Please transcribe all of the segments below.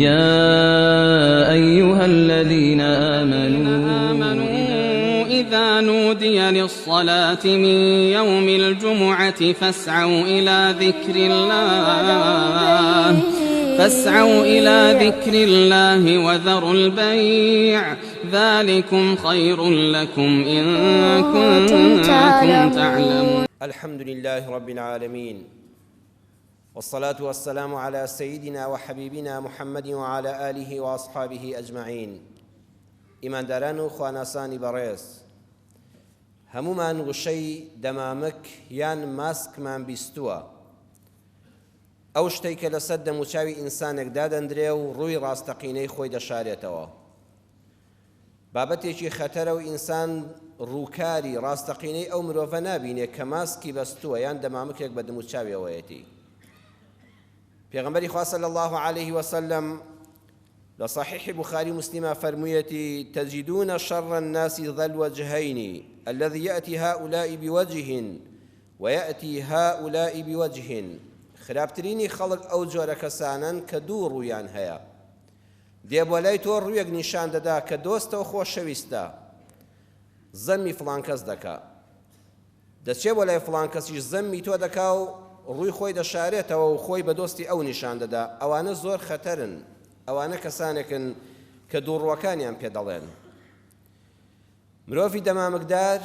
يا أيها الذين آمنوا إذا نودي للصلاة من يوم الجمعة فاسعوا إلى ذكر الله فاسعوا إلى ذكر الله وذروا البيع ذلكم خير لكم إن كنتم تعلمون. الحمد لله رب العالمين والصلاة والسلام على سيدنا وحبيبنا محمد وعلى آله وأصحابه أجمعين. ئیمانداران و خواناسانی بەڕێز، هەموومان وشەی دەمامک یان ماسکمان بیستووە، ئەو شتەی کە لەسەر دەموچاوی ئینسانێک دادەندرێ و ڕووی ڕاستەقینەی خۆی دەشارێتەوە. بابەتێکی خەتەرە و ئینسان ڕووکاری ڕاستەقینەی ئەو مرۆڤە نابینێ کە ماسکی بەستووە یان دەمامکێک بە دموچاویەوەیەتی. پێغەمبەری خوا صلی اللە علیه وسلم لە صحیح بخاری مسلمە فەرموویەتی تجدون شر الناس ذا الوجهین الذي يأتي هؤلاء بوجه ويأتي هؤلاء بوجه. خراپترینی خەڵک ئەو جۆرە کەسانەن کە دوو ڕوویان هەیە، دێ بۆ لای تۆ ڕوویەک نیشان دەدا کە دۆستە و خۆشەویستە، زەمی فڵان کەس دەکا. دەچێ بۆ لای فڵان کەسیش زەمی تۆ دەکا و ڕووی خۆی دەشارێتەوە و خۆی بە دۆستی ئەو نیشان دەدا. ئەوانە زۆر خەتەرن، ئەوانە کەسانێکن کە دووڕووەکانیان پێ دەڵێن. مرۆڤی دەمامکدار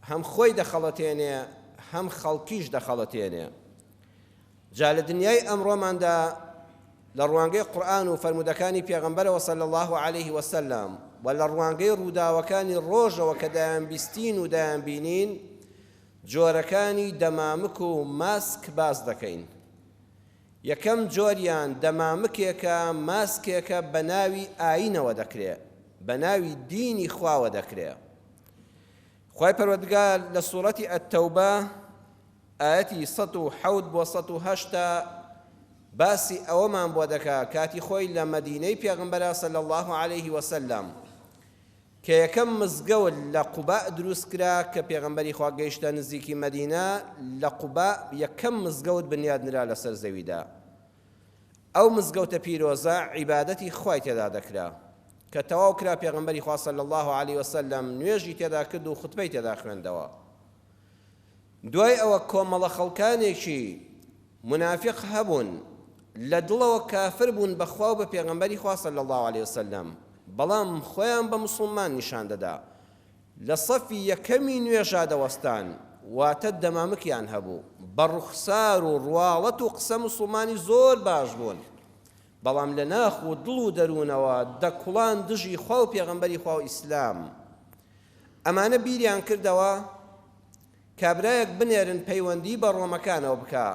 هەم خۆی دەخەڵەتێنێ هەم خەڵکیش دەخەڵەتێنێ. جا لە دنیای ئەمڕۆماندا لە ڕوانگەی قورئان و فەرموودەکانی پێغەمبەرەوە صلی اللە علیه وسلم و لە ڕوانگەی ڕووداوەکانی ڕۆژەوە کە دەیانبیستین و دەیانبینین جۆرەکانی دەمامک و ماسک باس دەکەین. یەکەم جۆریان دەمامکێکە ماسکێکە بە ناوی ئایینەوە دەکرێ، بە ناوی دینی خواوە دەکرێ. خوای پەروەردگار لە سوڕەتی التوبە ئایەتی 107 بۆ 108 باسی ئەوەمان بۆ دەکا کاتی خۆی لە مەدینەی پێغەمبەرا صلی اللە علیه وسلم کە یەکەم مزگەوت لە قوباء دروست کرا کە پێغەمبەری خوا گەیشتە نزیکی مەدینە لە قوباء یەکەم مزگەوت بنیاد نرا لەسەر زەویدا ئەو مزگەوتە پیرۆزە عیبادەتی خوای تێدا دەکرا. کە تەواو کرا پێغەمبەری خوا صلی اللە علیە وسلم نوێژی تێدا کرد و خوتبەی تێدا خوێندەوە. دوای ئەوە کۆمەڵە خەڵکانێکی مونافیق هەبوون لە دڵەوە کافر بوون بە خوا و بە پێغەمبەری خوا صلی اللە علیە وسلم بەڵام خۆیان بە موسڵمان نیشان دەدا. لە سەفی یەکەمی نوێژا دەوەستان، واتە دەمامکیان هەبوو، بە ڕوخسار و ڕواڵەت و قسە موسڵمانی زۆر باش بوون، بەڵام لە ناخ و دڵ و دەروونەوە دەکوڵان دژی خوا و پێغەمبەری خوا و ئیسلام. ئەمانە بیریان کردەوە کابرایەک بنێرن پەیوەندی بە ڕۆمەکانەوە بکا،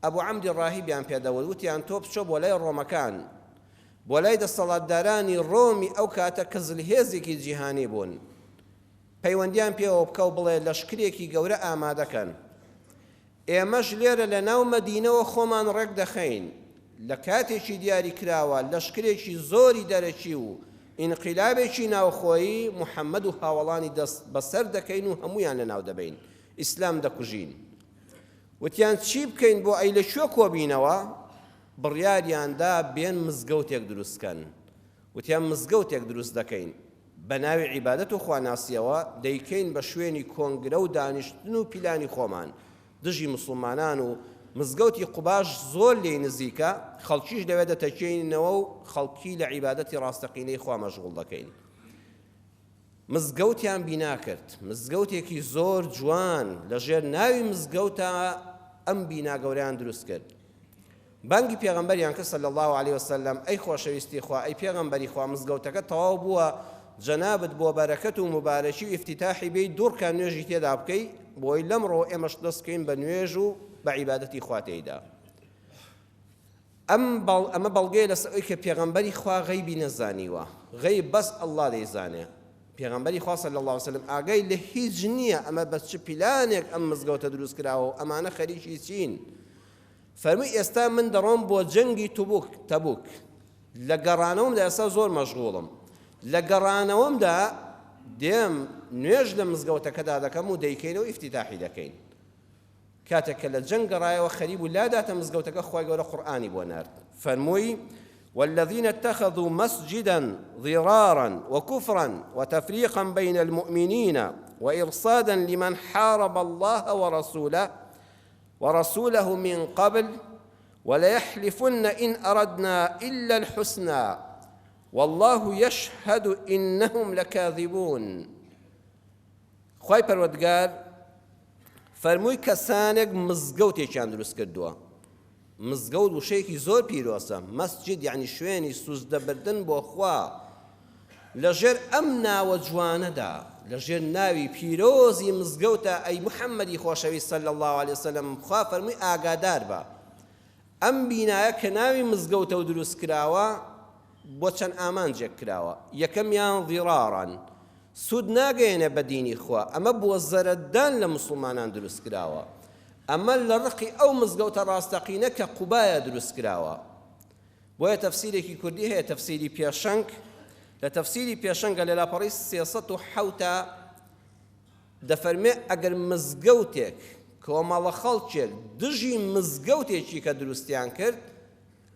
ئەبو عەمری ڕاهیبیان پێ دەوت، وتیان تۆ بچۆ بۆ لای ڕۆمەکان، بۆ لای دەسەڵاتدارانی ڕۆمی ئەو کاتە کە زلهێزێکی جیهانی بوون، پەیوەندیان پێوە بکە و بڵێ لەشکرێکی گەورە ئامادەکەن، ئێمەش لێرە لە ناو مەدینەوە خۆمان ڕێک دەخەین، لە کاتێکی دیاری کراوە لەشکرێکی زۆری دەرەکی و ئینقیلابێکی ناوخۆیی محەمەد و هاوەڵانی دەست بەسەر دەکەین و هەموویان لەناو دەبەین، ئیسلام دەکوژین. وتیان چی بکەین بۆ ئەی لە کوێ کۆبینەوە؟ بڕیاریان دا بێن مزگەوتێک دروست کەن. وتیان مزگەوتێک دروست دەکەین بە ناوی عیبادەت و خواناسیەوە دەیکەین بە شوێنی کۆنگرە و دانیشتن و پیلانی خۆمان دژی موسڵمانان و مزگەوتی قوباش زۆر لێی نزیکە خەڵکیش لەوێ دەتەکێینەوە و خەڵکی لە عیبادەتی ڕاستەقینەی خوا مەشغوڵ دەکەین. مزگەوتیان بینا کرد، مزگەوتێکی زۆر جوان، لە ژێر ناوی مزگەوتا ئەم بینا گەورەیان دروست کرد. بانگی پێغەمبەریان کرد صلی اللە علیە وسلم، ئەی خۆشەویستی خوا، ئەی پێغەمبەری خوا، مزگەوتەکە تەواو بووە، جەنابت بۆ بەرەکەت و موبارەکی و ئیفتیتاحی بێی دوو ڕکان نوێژی تێدا بکەی، بۆی لەمڕۆوە ئێمەش دەست بکەین بە نوێژ و بە عیبادەتی خوا تێیدا. ئەم بەڵ ئەمە بەڵگەیە لەسەر ئەوەی کە پێغەمبەری خوا غەیبی نەزانیوە، غەیب بەس اللە دەیزانێ، پێغەمبەری خوا صلی اللە علیە وسلم ئاگای لە هیچ نییە ئەمە بە چ پیلانێک ئەم مزگەوتە دروست کراوە و ئەمانە خەریکی چین. فەرمووی ئێستا من دەڕۆم بۆ جەنگی توبوک، تەبوک، لە گەڕانەوەمدا ئێستا زۆر مەشغوڵم، لە گەڕانەوەمدا دێم نوێژ لە مزگەوتەکەدا دەکەم و دەیکەینەوە ئیفتیتاحی دەکەین. کاتێک کە لە جەنگ گەڕایەوە خەریک بوو لاداتە مزگەوتەکە خوای گەورە قورئانی بۆ نارد فەرمووی. والذين اتخذوا مسجدا ضرارا وكفرا وتفريقا بين المؤمنين وإرصادا لمن حارب الله ورسوله ورسوله من قبل وليحلفن إن أردنا إلا الحسنى والله يشهد إنهم لكاذبون. خوای پەروەردگار فەرمووی کەسانێک مزگەوتێکیان دروست کردووە. مزگەوت وشەیەکی زۆر پیرۆزە، مەسجد یعنی شوێنی سوزدەبردن بۆ خوا. لەژێر ئەم ناوە جوانەدا، لەژێر ناوی پیرۆزی مزگەوتە، ئەی محەممەدی خۆشەویست صلی الله علیه وسلم، خوا فەرمووی ئاگادار بە ئەم بینایە کە ناوی مزگەوتە و دروست کراوە بۆ چەند ئامانجێک کراوە. یەکەمیان ضرارا، سوود ناگەیەنێ بە دینی خوا، ئەمە بۆ زەرەردان لە موسڵمانان دروست کراوە، ئەمە لە ڕقی ئەو مزگەوتە ڕاستەقینە کە قوبایە دروست کراوە. بۆیە تەفسیرێکی کوردی هەیە تەفسیری پێشەنگ، لە تەفسیری پێشەنگە لە لاپەڕەی 307 دەفەرمێ ئەگەر مزگەوتێک کۆمەڵە خەڵکێک دژی مزگەوتێکی کە دروستیان کرد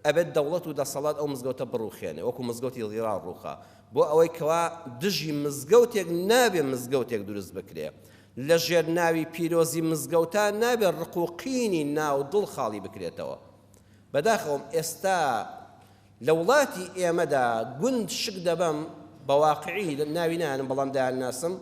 ئەبێت دەوڵەت و دەسەڵات ئەو مزگەوتە بڕوخێنێ وەکو مزگەوتی ضیرار ڕووخا، بۆ ئەوەی کەوا دژی مزگەوتێک نابێ مزگەوتێک دروست بکرێ، لە ژێر ناوی پیرۆزی مزگەوتا نابێ ڕق و قینی ناو دڵ خاڵی بکرێتەوە. بەداخەوەم ئێستا لە وڵاتی ئێمەدا گوند شک دەبەم بە واقعی ناوی نایەنم بەڵام دەیانناسم،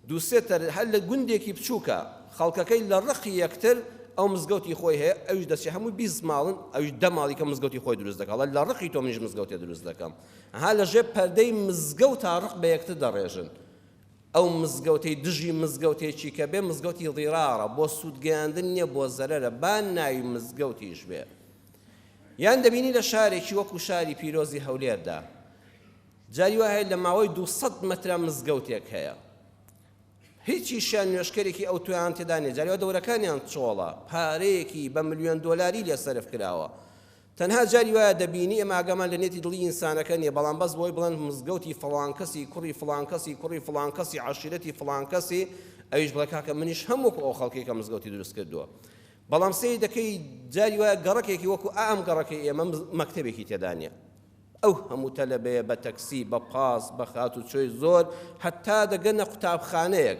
دوو سێ تەر هەر لە گوندێکی بچووکە خەڵکەکەی لە ڕقی یەکتر ئەو مزگەوتی خۆی هەیە ئەویش دەچێ هەمووی 20 ماڵن ئەویش دە ماڵی کە مزگەوتی خۆی دروست دەکا ئەڵێ لە ڕقی تۆ منیش مزگەوتێ دروست دەکەم ها لە ژێر پەردەی مزگەوتا ڕق بە یەکتر دەڕێژن ئەو مزگەوتەی دژی مزگەوتێکی کە بێ مزگەوتی ضیرارە بۆ سوود گەیاندن نییە بۆ زەرەرە با ناوی مزگەوتیش بێ یان دەبینی لە شارێکی وەکو شاری پیرۆزی هەولێردا جاری وا هەیە لە ماوەی 200 مەترا مزگەوتێک هەیە هیچیشیان نوێژکەرێکی ئەوتۆیان تێدا نیە، جاری وا دەورەکانیان چۆڵە، پارەیەکی بە ملیۆن دۆلاری لێ سەرف کراوە. تەنها جاری وایە دەبینی ئێمە ئاگامان لە نێتی دڵی ئینسانەکە نیە، بەڵام بەس بۆی بڵێن مزگەوتی فڵان کەسی کوڕی فڵان کەسی کوڕی فڵان کەسی عەشیرەتی فڵان کەسی، ئەویش بڵێ کاکە منیش هەم وەکو ئەو خەڵکەی کە مزگەوتی دروست کردووە. بەڵام سەیر دەکەی جاری وایە گەڕەکێکی وەکو ئا ئەم گەڕەکەی ئێمە مەکتەبێکی تێدا نیە. ئەو هەموو تەلەبەیە بە تەکسی، بە پاس، بە هاتوچۆی زۆر هەتا دەگەنە قوتابخانەیەک.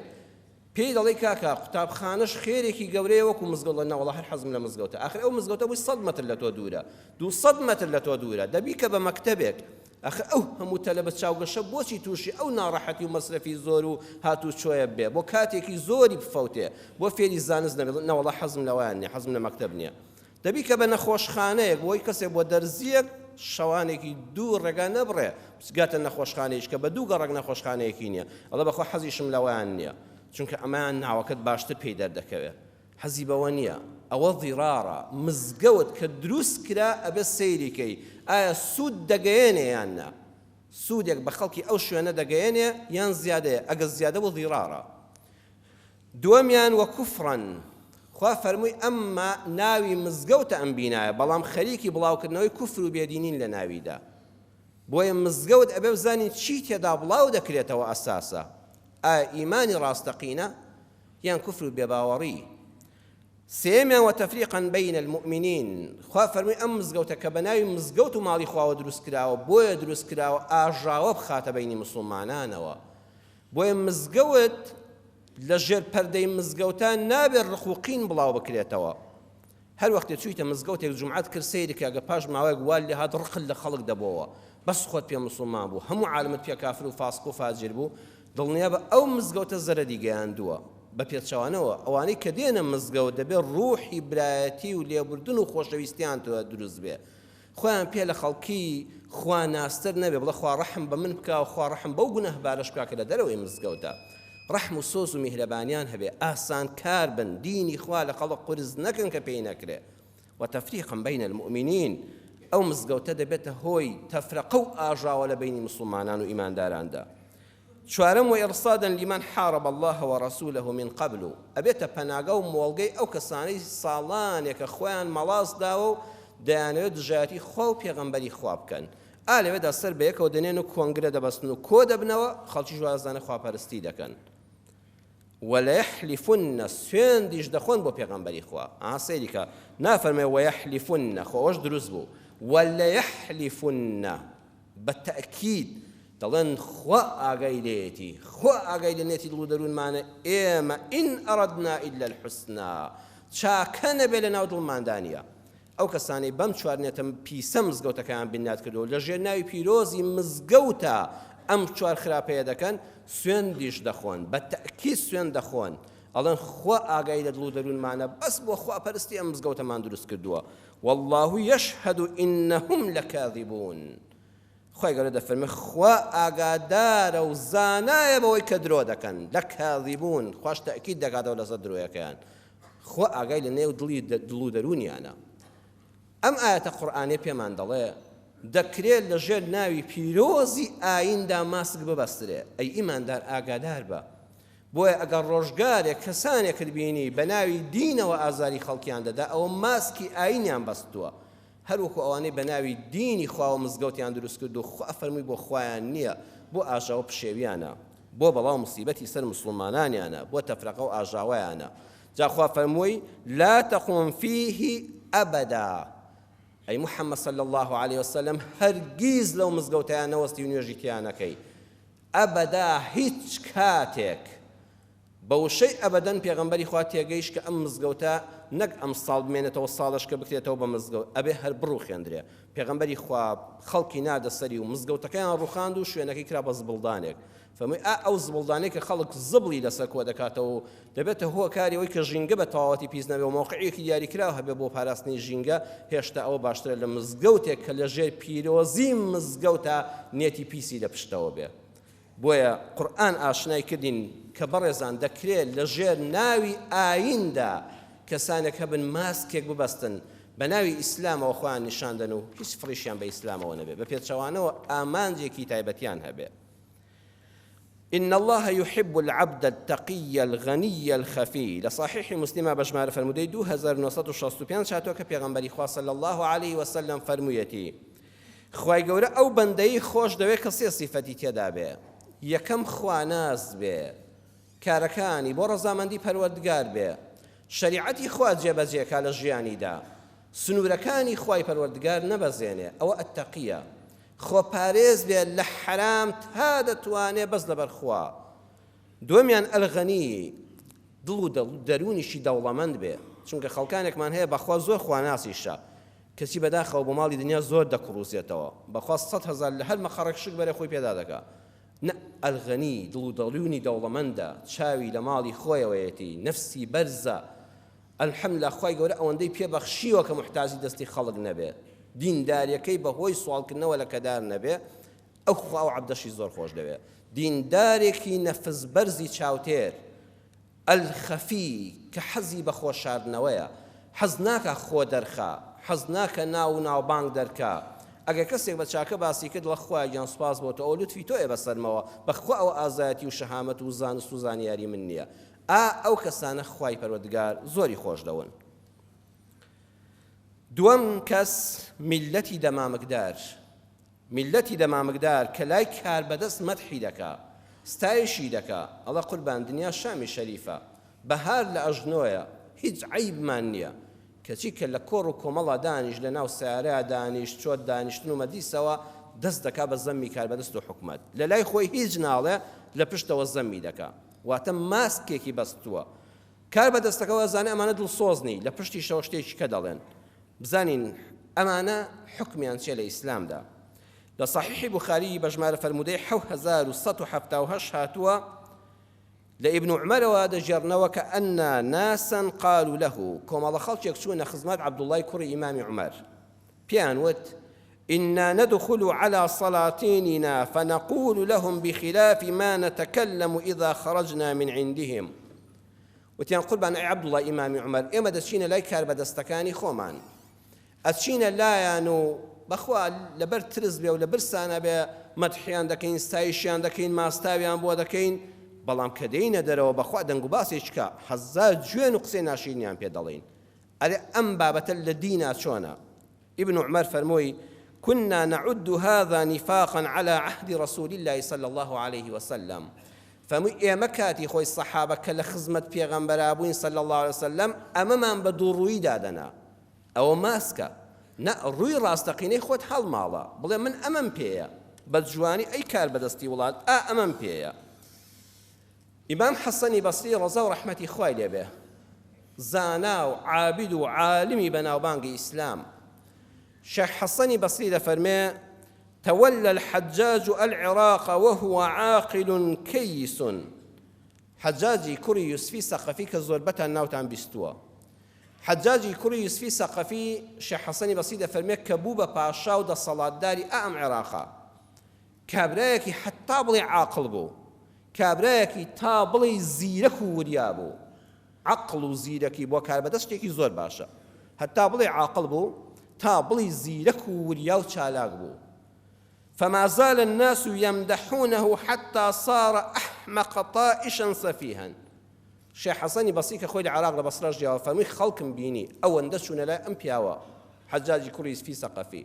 پێی دەڵێی کاکە قوتابخانەش خێرێکی گەورەیە وەکو مزگەوت، دەڵێ نەوەڵا هەر حەزم لە مزگەوتە. ئاخر ئەو مزگەوتە بووی سەد مەتر لە تۆ دوورە، 200 مەتر لە تۆ دوورە، دەبی کە بە مەکتەبێک. ئاخر ئەو هەموو تەلەبە چاوگەشە بۆچی تووشی ئەو ناڕەحەتی و مەسرەفی زۆر و هاتوچۆیە بێ، بۆ کاتێکی زۆری بفەوتێ، بۆ فێری زانست نەبێ؟ دەڵێ نەوەڵا حەزم لەوەیان نییە، حەزم لە مەکتەب نییە. دەبی کە بە نەخۆشخانەیەک بۆی کەسێک بۆ دەرزیەک شەوانێکی دوو ڕێگا نەبڕێ بگاتە نەخۆشخانەیش کە بە دوو گەڕەک نەخۆشخانەیەکی نییە ئەڵێ بەخوا حەزیشم لەوەیان نییە چونکە ئەمەیان ناوەکەت باشتر پێی دەردەکەوێ حەزی بەوە نییە ئەوە ضیرارە مزگەوت کە دروست کرا ئەبێ سەیری کەی ئایا سوود دەگەیەنێ یان نا سوودێک بە خەڵکی ئەو شوێنە دەگەیەنێ یان زیادەیە ئەگەر زیادە بوو ضیرارە دووەمیان وکفرا، خوا فەرمووی ئەمە ناوی مزگەوتە ئەم بینایە بەڵام خەریکی بڵاوکردنەوەی کوفر و بێدینین لە ناویدا بۆیە مزگەوت ئەبێ بزانین چی تێدا بڵاو دەکرێتەوە ئەساسە ئایا ئیمانی ڕاستەقینە یان کوفر و بێباوەڕی سێیەمیان وتفریقا بین المؤمنین خوا فەرمووی ئەم مزگەوتە کە بە ناوی مزگەوت و ماڵی خواوە دروست کراوە بۆیە دروست کراوە ئاژاوە بخاتە بینی مسوڵمانانەوە بۆیە مزگەوت لە ژێر پەردەی مزگەوتا نابێت ڕق و قین بڵاو بکرێتەوە. هەر وەختێ چوویتە مزگەوتێک جومعەت کرد سەیری کە ئەگەر پاش ماوەیەک وات لێ هات ڕقت لە خەڵک دەبۆوە بەس خۆت پێ موسڵمان بوو هەموو عالەمت پێ کافر و فاسق و فاجیر بوو دڵنیابە ئەو مزگەوتە زەرەری گەیاندووە بە پێچەوانەوە ئەوانەی کە دێنە مزگەوت دەبێ ڕوحی برایەتی و لێبوردن و خۆشەویستیان دروست بێ خۆیان پێ لە خەڵکی خوا ناستر نەبێ بڵێ خوا ڕەحم بە من بکا و خوا ڕەحم بەو گوناهبارەش بکا کە لە دەرەوەی مزگەوتە ڕەحم و سۆز و میهرەبانیان هەبێ ئاسانکار بن دینی خوا لە خەڵک قورس نەکەن کە پێی نەکرێ وتفریقا بین المؤمنین ئەو مزگەوتە دەبێتە هۆی تەفرەقە و ئاژاوە لە بینی مسوڵمانان و ئیمانداراندا چوارەم، وارصادا لمن حارب اللە ورسولە من قبل، ئەبێتە پەناگا و مۆڵگەی ئەو کەسانەی ساڵانێکە خۆیان مەڵاس داوە و دەیانەوێت دژایەتی خوا و پێغەمبەری خوا بکەن، ئا لەوێدا سەر بەیەکەوە دەنێن و کۆنگرە دەبەستن و کۆدەبنەوە، خەڵکیش وازدانە خواپەرستی دەکەن. وليحلفن سوێندیش دەخۆن بۆ پێغەمبەری خوا. ئا سەیری کە نافەرمێ ويحلفن خۆ ئەوەش دروست بوو. ولەیحلفن بە تەئکید دەڵێن خوا ئاگای لێیەتی، خوا ئاگای لە نێتی دڵ و دەروونمانە، ئێمە ان اردنا الا الحسنی چاکە نەبێ لە ناو دڵماندا نییە. ئەو کەسانەی بەم چوار نێتە پیسە مزگەوتەکەیان بنیات کردووە و لە ژێر ناوی پیرۆزی مزگەوتا ئەم چوار خراپەیە دەکەن، سوێندیش دەخۆن، بە تەئکید سوێند دەخۆن، ئەڵێن خوا ئاگای لە دڵ و دەروونمانە، بەس بۆ خواپەرستی ئەم مزگەوتەمان دروست کردووە. واللە یشهد انهم لکاذبون خوای گەورە دەفەرمێ خوا ئاگادارە و زانایە بەوەی کە درۆ دەکەن لکاذبون خواش تەئکید دەکاتەوە لەسەر درۆیەکەیان خوا ئاگای لە نێو دڵی دڵ و دەروونیانە ئەم ئایەتە قورئانیە پێمان دەڵێ دەکرێت لە ژێر ناوی پیرۆزی ئاییندا ماسک ببەسترێ ئەی ئیماندار ئاگادار بە بۆیە ئەگەر ڕۆژگارێک کەسانێکت بینی بە ناوی دینەوە ئازاری خەڵکیان دەدا ئەوە ماسکی ئاینیان بەستووە هەروەکو ئەوانەی بە ناوی دینی خواوە مزگەوتیان دروست کرد و خوا فەرمووی بۆ خوایان نییە بۆ ئاژاوە پشێویانە بۆ بەڵا و موسیبەتی سەر موسڵمانانیانە بۆ تەفرەقە و ئاژاوەیانە جا خوا فەرمووی لا تقم فیه ابدا ئەی محمد صلی الله علیه وسلم هەرگیز لەو مزگەوتەیان نەوەستی و نوێژی تیا نەکەی ئەبەدا هیچ کاتێک. بە وشەی ئەبەدەن پێغەمبەری خوا تێگەیشت کە ئەم مزگەوتە نەک ئەمساڵ بمێنێتەوە ساڵەش کە بکرێتەوە بە مزگەوت ئەبێ هەر بڕوخێندرێ. پێغەمبەری خوا خەڵکی ناردە سەری و مزگەوتەکەیان ڕوخاند و شوێنەکەی کرا بە زبڵدانێک. فەرمووی ئا ئەو زبڵدانەی کە خەڵک زبڵی لەسەر کۆدەکاتەوە و دەبێتە هۆکاری ئەوەی کە ژینگە بە تەواوەتی پیس نەبێ و مەوقعێکی دیاریکراو هەبێ بۆ پاراستنی ژینگە، هێشتا ئەوە باشترە لە مزگەوتێک کە لە ژێر پیرۆزی مزگەوتا نیەتی پیسی لە پشتەوە بێ. بۆیە قورئان ئاشنای کردین کە بەڕێزان دەکرێ لە ژێر ناوی ئاییندا کەسانێک هەبن ماسکێک ببەستن بە ناوی ئیسلامەوە خۆیان نیشان دەن و هیچ فڕیشیان بە ئیسلامەوە نەبێ، بە پێچەوانەوە ئامانجێکی تایبەتیان هەبێ. ان اللە یحب العبد التقی الغنی الخفی لە صحیح مسلمە بە ژمارە فەرموودەی 2965 هاتووە کە پێغەمبەری خوا صلی الله علیه وسلم فەرموویەتی خوای گەورە ئەو بەندەی خۆش دەوێت کە سێ سیفەتی تێدا بێ یەکەم خواناس بێ کارەکانی بۆ ڕەزامەندی پەروەردگار بێ شەریعەتی خوا جێبەجێکا لە ژیانیدا سنوورەکانی خوای پەروەردگار نەبەزێنێ ئەوە ئەتەقیە خۆپارێز بێ لە حەرام تا دەتوانێ بەس لەبەر خوا. دووەمیان الغنی دڵ و دەروونیشی دەوڵەمەند بێ، چونکە خەڵکانێکمان هەیە بەخوا زۆر خواناسیشە کەچی بەداخەوە بۆ ماڵی دنیا زۆر دەکڕوزێتەوە، بەخوا 100,000 لە هەر مەقەڕێک شک بەرێ خۆی پێدا دەکا. نە الغنی دڵ و دەروونی دەوڵەمەندە، چاوی لە ماڵی خۆیەوەیەتی، نەفسی بەرزە، الحمدللە خوای گەورە ئەوەندەی پێ بەخشیوە کە موحتاجی دەستی خەڵک نەبێ دینداریەکەی بە هۆی سواڵکردنەوە لەکەدار نەبێ ئەو خوا ئەو عەبدەشی زۆر خۆش دەوێ دیندارێکی نەفس بەرزی چاوتێر الخەفی کە حەزی بە خۆ شاردنەوەیە حەز ناکا خۆ دەرخا حەز ناکە ناو و ناوبانگ دەرکا ئەگەر کەسێک بە چاکە باسی کرد دڵە خوایە گیان سوپاس بۆ تۆ ئەوە لوتفی تۆیە بەسەرمەوە بەخوا ئەوە ئازایەتی و شەهامەت و زانست و زانیاری من نییە ئا ئەو کەسانە خوای پەروەردگار زۆری خۆش دەون. دووەم کەس میللەتی دەمامکدار، میللەتی دەمامکدار کە لای کاربەدەست مەدحی دەکا، ستایشی دەکا، ئەڵێ قوربان دنیا شامی شەریفە، بەهار لە ئەژنۆیە، هیچ عەیبمان نییە، کەچی کە لە کۆڕ و کۆمەڵا دانیشت، لە ناو سەیارەیا دانیشت، چۆ دانیشتن و مەجلیسەوە، دەست دەکا بە زەممی کاربەدەست و حکومەت. لە لای خۆی هیچ ناڵێ، لە پشتەوە زەممی دەکا. واتە ماسکێکی بەستووە کار بە دەستەکەوە ئەزانێ ئەمانە دڵسۆز نی لە پشتیشەوە شتێکی کە دەڵێن بزانین ئەمانە حوکمیان چیە لە ئیسلامدا لە صحیحی بوخاری بە ژمارە فەرموودەی 7178 هاتووە لە ئیبن عومەرەوە دەگێڕنەوە کە أن ناسا قالوا له کۆمەڵە خەڵکێک چوونە خزمەت عەبدوڵڵای کوڕی ئیمامی عومەر پێیان وت، انا ندخل علی سلاطیننا فنقول لهم بخلاف ما نتکلم اذا خرجنا من عندهم، وتیان قوربان ئەی عەبدوڵای ئیمامی عومەر ئێمە دەچینە لای کاربەدەستەکانی خۆمان ئەچینە لایان و بەخوا لەبەر ترس بێ و لە برسانە بێ مەدحیان دەکەین ستایشیان دەکەین ماستاویان بۆ دەکەین بەڵام کە دێینە دەرەوە بەخوا دەنگ و باسێکی کە هەزار جوێن و قسەی ناشیرینیان پێ دەڵێین ئەرێ ئەم بابەتە لە دینا چۆنە؟ ابن عمر فەرمووی، كنا نعد هذا نفاقا على عهد رسول اللە صلی اللە علیه وسلم، فەرمووی ئێمە کاتی خۆی سەحابە کە لە خزمەت پێغەمبەرا بووین صلی اللە علیه وسلم ئەمەمان بە دووڕوویی دادەنا، ئەوە ماسکە. نا ڕووی ڕاستەقینەی خۆت هەڵماڵە، بڵێ من ئەمەم پێیە، بە جوانی ئەی کاربەدەستی وڵات ئا ئەمەم پێیە. ئیمام حەسەنی بەسری ڕەزا و ڕەحمەتی خوای لێ بێ، زانا و عابید و عالمی بەناوبانگی ئیسلام، شێخ حەسەنی بەسری دەفەرمێ، تولى الحجاج العراق وهو عاقل كيس. حەجاجی کوڕی یوسفی سەقەفی کە زۆربەتان ناوتان بیستووە. حەجاجی کوڕی یوسفی سەقەفی شێخ حەسەنی بەسری دەفەرمێ کە بوو بە پاشا و دەسەڵاتداری ئا ئەم عێراقە کابرایەکی حەتا بڵێ عاقڵ بوو، کابرایەکی تا بڵێی زیرەک و وریا بوو. عەقڵ و زیرەکی بۆ کاربەدەست شتێکی زۆر باشە. هەتا بڵێی عاقڵ بوو، تا بڵێی زیرەک و وریا و چالاک بوو. فما زال الناس یمدحونه حتی صار احمق طائشا سفیها. شێخ حەسەنی بەسری کە خۆی لە عێراق لە بەسرە ژیاوە فەرمووی خەڵکم بینی ئەوەندە چوونە لای ئەم پیاوە حەجاجی کوڕی یوسفی سەقەفی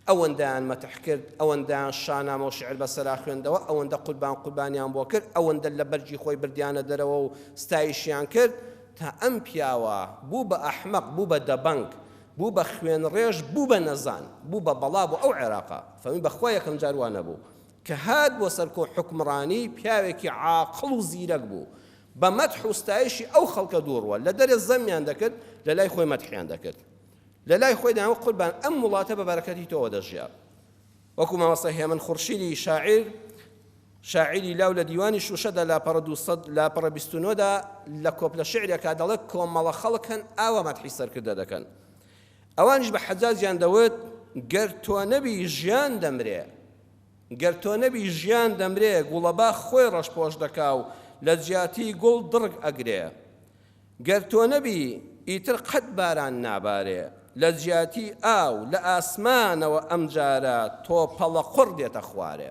ئەوەندەیان مەتح کرد ئەوەندەیان شانامە و شعر بەسەرا خوێندەوە ئەوەندە قوربان قوربانیان بۆ کرد ئەوەندە لە بەرگی خۆی بردیانە دەرەوە و ستایشیان کرد تا ئەم پیاوە بوو بە ئەحمەق بوو بە دەبەنگ بوو بە خوێنڕێژ بوو بە نەزان بوو بە بەڵا بۆ ئەو عێراقە فەرمووی بەخوا یەکەم جار وا نەبوو کە هات بۆ سەر کۆ حوکمڕانی پیاوێکی عاقڵ و زیرەک بوو بە مەدح و ستایشی ئەو خەڵکە دووڕوە لە دەرێ زەمیان دەکرد لە لای خۆی مەدحیان دەکرد لە لای خۆی دەیانوت قوربان ئەم وڵاتە بە بەرەکەتی تۆوە دەژیا وەکو مامۆستا هێمن خورشیدی شاعیر شاعیری لاو لە دیوانی شوشەدا لاپەڕە 200 لاپەڕە 29 دا لە کۆپلە شعرێکا دەڵێ کۆمەڵە خەڵک هەن ئاوا مەدحی سەرکردە دەکەن ئەوانیش بە حەجاجیان دەوت گەر تۆ نەبی ژیان دەمرێ گەر تۆ نەبی ژیان دەمرێ گوڵەباخ خۆی ڕەشپۆش دەکا و لە جیاتی گوڵ دڕک ئەگرێ گەر تۆ نەبی ئیتر قەت باران نابارێ لە جیاتی ئاو لە ئاسمانەوە ئەمجارە تۆپەڵە قوڕ دێتە خوارێ.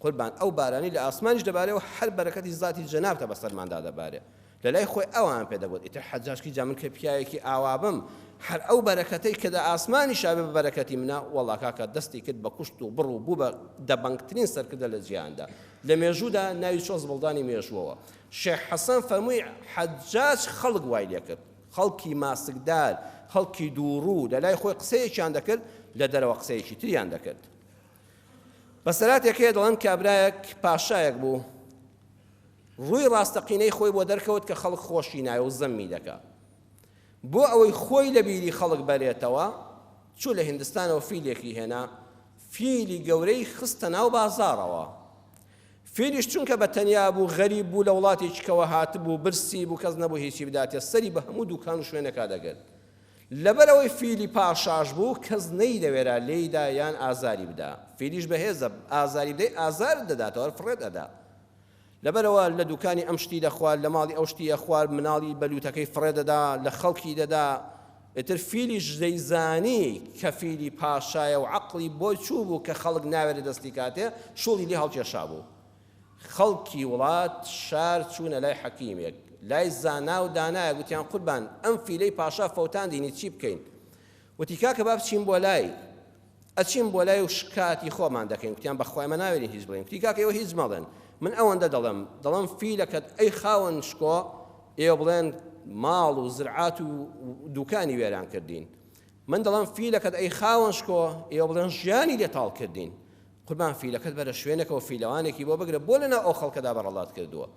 قوربان ئەو بارانەی لە ئاسمانیش دەبارێ و هەر بەرەکەتی زاتی جەنابتە بەسەرماندا دەبارێ. لە لای خۆی ئەوان پێ دەگوت ئیتر حەجاج کی جا من کە پیاوێکی ئاوا بم هەر ئەو بەرەکەتەی کە دە ئاسمانیشا بێ بە بەرەکەتی منە وەڵا کاکە دەستی کرد بە کوشت و بڕ و بوو بە دەبەنگترین سەرکردە لە جیهاندا لە مێژوودا ناوی چۆ زبڵدانی مێژووەوە شێخ حەسەن فەرمووی حەجاج خەڵک وای لێکرد خەڵکی ماسکدار خەڵکی دووڕوو لە لای خۆی قسەیەکیان دەکرد لە دەرەوە قسەیەکی تریان دەکرد بەسەراتێک هەیە دەڵێن کابرایەک پاشایەک بوو ڕووی ڕاستەقینەی خۆی بۆ دەرکەوت کە خەڵک خۆشی ناوێ و زەممی دەکا بۆ ئەوەی خۆی لە بیری خەڵک بەرێتەوە چوو لە هندستانەوە فیلێکی هێنا فیلی گەورەی خستە ناو بازاڕەوە فیلیش چونکە بە تەنیا بوو غەریب بوو لە وڵاتێکی کەوە هاتبوو برسی بوو کەس نەبوو هیچی بداتێ سەری بە هەموو دوکان و شوێنێکا دەگرت لەبەرئەوەی فیلی پاشاش بوو کەس نەیدەوێرا لێیدا یان ئازاری بدا، فیلیش بەهێزە ئازاری بدەی ئازارت دەداتەوە هەر فڕێت ئەدا. لەبەرئەوە لە دوکانی ئەم شتی دەخوارد لە ماڵی ئەو شتی ئەخوارد مناڵی بە لوتەکەی فڕێ دەدا لە خەڵکی دەدا ئیتر فیلیش دەیزانی کە فیلی پاشایە و عەقڵی بۆی چووبوو کە خەڵک ناوێرێ دەستی کاتێ شوڵی لێ هەڵکێشابوو. خەڵکی وڵات شار چوونە لای حەکیمێک، لای زانا و دانایەک، وتیان قوربان ئەم فیلەی پاشا فەوتاندینی چی بکەین؟ وتی کاکە با بچین بۆ لای، ئەچین بۆ لای و شکاتی خۆمان دەکەین، وتیان بەخوا ئێمە ناوێرین هیچ بڵێین، وتی کاکە ئێوە هیچ مەڵێن، من ئەوەندە دەڵێم، دەڵێم فیلەکەت ئەی خاوەن شکۆ، ئێوە بڵێن ماڵ و زرعات و دوکانی وێران کردین، من دەڵێم فیلەکەت ئەی خاوەن شکۆ، ئێوە بڵێن ژیانی لێ تاڵ کردین. قوربان فیلەکەت بەرە شوێنێکەوە فیلەوانێکی بۆ بگرە بۆ لەناو ئەو خەڵکەدا بەڕەڵات کردووە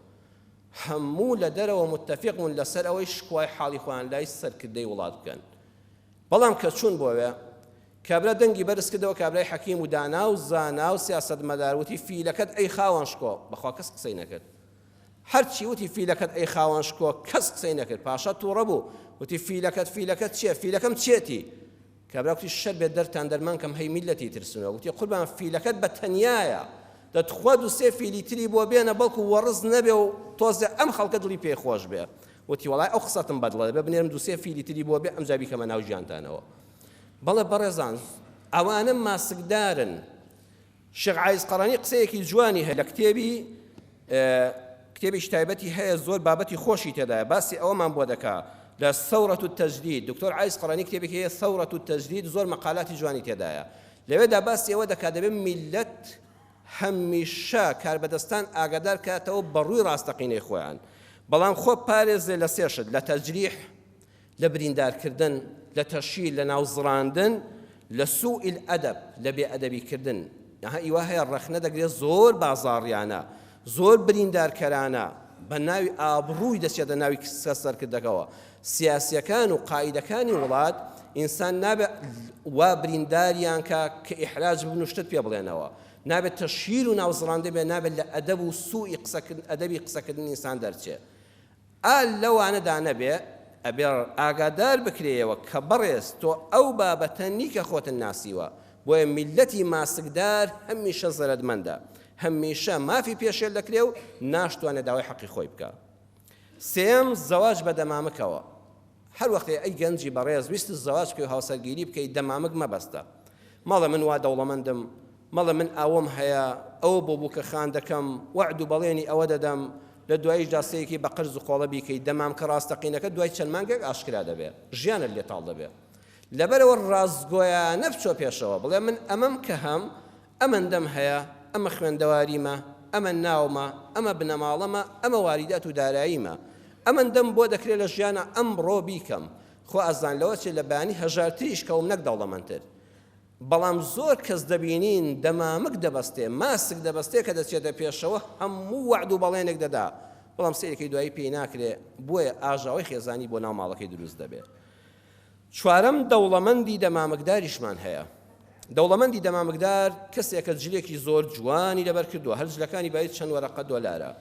هەموو لە دەرەوە متفق بوون لەسەر ئەوەی شکوای حاڵی خۆیان لای سەرکردەی وڵات بکەن بەڵام کە چوون بۆوێ کابرا دەنگی بەرز کردەوە کابرای حەکیم و دانا و زانا و سیاسەتمەدار وتی فیلەکەت ئەی خاوەن شکۆ بەخوا کەس قسەی نەکرد هەرچی وتی فیلەکەت ئەی خاوەن شکۆ کەس قسەی نەکرد پاشا تووڕە بوو وتی فیلەکەت فیلەکەت چییە فیلەکەم چێتی کابرا کوتی شەر بێت دەرتان دەرمان کەم هەی میللەتی ترسنۆک وتی قوربان فیلەکەت بە تەنیایە دە تخوا دو سێ فیلی تری بۆ بێنە بەڵکو وەڕز نەبێ و تۆزێ ئەم خەڵکە دڵی پێ خۆش بێ وتی وەڵای ئەو قسەتم بەدڵە دەبێ بنێرم دو سێ فیلی تری بۆ بێ ئەمجا بیکەمە ناو ژیانتانەوە بەڵێ بەڕێزان ئەوانە ماسکدارن شێخ عایز قەرەنی قسەیەکی جوانی هەیە لە کتێبی کتێبێکی تایبەتی هەیە زۆر بابەتی خۆشی تێدایە باسی ئەوەمان بۆ دەکا لە ثورة التجدید دکتۆر عایز قەرەنی کتێبێکی هەیە ثورة التجدید زۆر مەقالاتی جوانی تێدایە لەوێدا باسی ئەوە دەکا دەبێت میلەت هەمیشە کاربەدەستان ئاگادار کاتەوە بە ڕووی ڕاستەقینەی خۆیان بەڵام خۆ پارێزێ لە سێشت لە تەجریح لە بریندارکردن، لە تەشهیر، لە ناوزڕاندن، لە سوء الادب لە بێ ئەدەبی کردن ئەها ئیوا هەیە ڕەخنە دەگرێت زۆر بازاڕیانە زۆر بریندارکەرانە بە ناوی ئابڕووی دەچێتە ناوی سەرکردەکەوە سیاسیەکان و قائیدەکانی وڵات ئینسان نابێت وا برینداریان کە کە ئیحراج ببن و شتت پێ بڵێنەوە نابێت تەشهیر و ناوزڕاندن بێت نابێت لە ئەدەب و سوئی قسەکردن ئەدەبی قسەکردن ئینسان دەرچێ ئا لەوانەدا نەبێ ئەبێ ئاگادار بکرێیەوە کە بەڕێز تۆ ئەو بابەتە نی کە خۆتن ناسیوە بۆیە میللەتی ماسکدار هەمیشە زەرەدمەندە هەمیشە مافی پێشێل دەکرێ و ناشتوانێ داوای حەقی خۆی بکا. سێیەم، زەواج بە دەمامکەوە. هەر وەختێ ئەی گەنجی بەڕێز ویستت زەواج بکەی و هاوسەرگیری بکەی دەمامک مەبەستە. مەڵێ من وا دەوڵەمەندم، مەڵێ من ئاوم هەیە، ئەوە بۆ بووکە خان دەکەم، وەعد و بەڵێنی ئەوە دەدەم، لە دواییشدا سەیرکەی بە قەرز و قۆڵە بیکەی، دەمامکە ڕاستەقینەکە دوای چەند مانگێک ئاشکرا دەبێ، ژیانت لێ تاڵ دەبێ. لەبەرئەوە ڕاستگۆیانە بچۆ پێشەوە، بڵێ من ئەمەم کە هەم، ئەمەندەم هەیە، ئەمە خوێندەواریمە، ئەمە ناومە، ئەمە بنەماڵەمە، ئەمە واریدات و داراییمە، ئەمەندەم بۆ دەکرێ لە ژیانا ئەمڕۆ بیکەم، خۆ ئەزان لەوە چێ لە بەیانی هەژارتریش کەوم نەک دەوڵەمەندتر. بەڵام زۆر کەس دەبینین دەمامک دەبەستێ، ماسک دەبەستێ کە دەچێتە پێشەوە هەموو وەعد و بەڵێنێک دەدا، بەڵام سەیرەکەی دوایی پێی ناکرێ، بۆیە ئاژاوەی خێزانی بۆ ناو ماڵەکەی دروست دەبێ. چوارەم، دەوڵەمەندی دەمامکداریشمان هەیە. دەوڵەمەندی دەمامکدار کەسێکە جلێکی زۆر جوانی لەبەر کردووە، هەر جلەکانی بایی چەند وەرەقە دۆلارە.